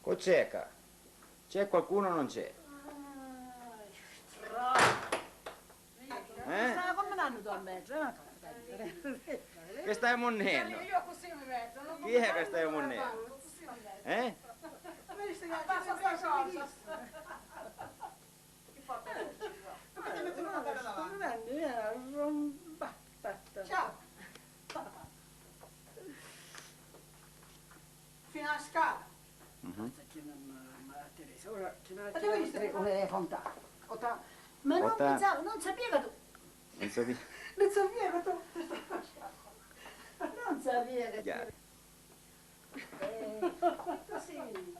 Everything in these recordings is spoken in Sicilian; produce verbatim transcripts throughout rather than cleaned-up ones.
Cu c'è ccà? C'è qualcuno o non c'è? Eh? Stava camminando tu a mezzo, eh? Che stai munnenno? Io così mi metto, non... Chi è che stai munnenno? Eh? Ciao. Fino alla scala. Mhm. Basta che non, ma, ma Teresa, ora ce n'è... Ma te vedi come è contata? Contata. Ma non pensavo, non sapevo che tu... Non sapevo. Non sapevo che tu... Non sapevo che... Già. Eh, così.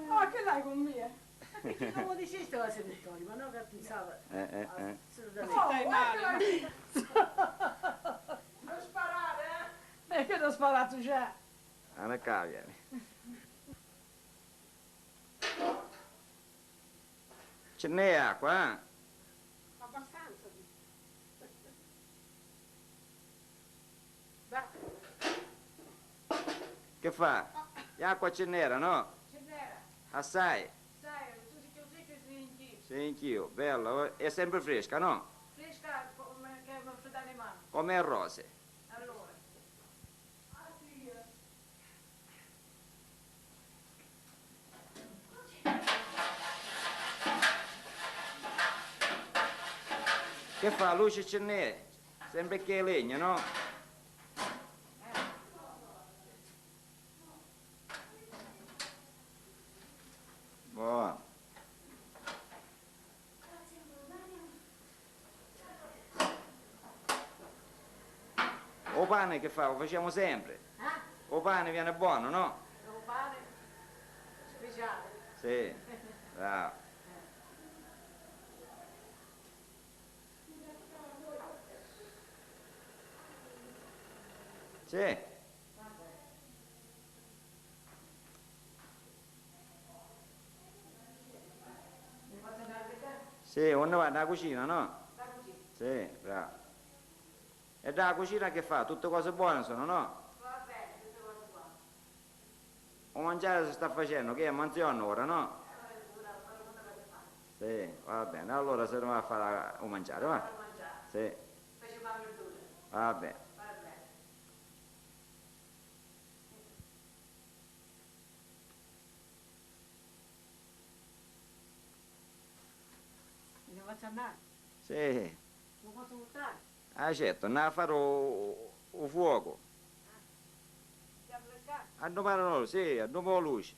Ma che l'hai con me? Perché non mi dicesti la seduttore, ma no che pensavo... Eh, eh, eh. Assolutamente. Oh, stai male. Non sparare, eh? E che non sparato c'è? Ah, non cambia. Ce n'è acqua, eh? Abbastanza, dico. Basta. Che fa? E acqua ce n'era, no? Ce n'era. Assai? Sai, tu si chiude secchio, si inchio. Sì, inchio, bella, è sempre fresca, no? Fresca come che mi fredda le mani. Come le rose. Allora. Che fa? Luce ce n'è? Sempre che legna, no? Buono. O pane che fa? Lo facciamo sempre. Eh? O pane viene buono, no? O pane speciale. Sì, bravo. Sì. Sì, unni va? Nda cucina, no? Sì, bravo. E dda cucina che fa? Tutte cose buone sono, no? U manciari si sta facennu, chi è manzionu ora, no? Sì, va bene, allora si ni va a fari u manciari, va. Sì. Va bene. Sì. Lu pozzu purtari? Ah, certu, nn'ha a fari u, u fuocu. Addumari, no, sì, adduma u luci.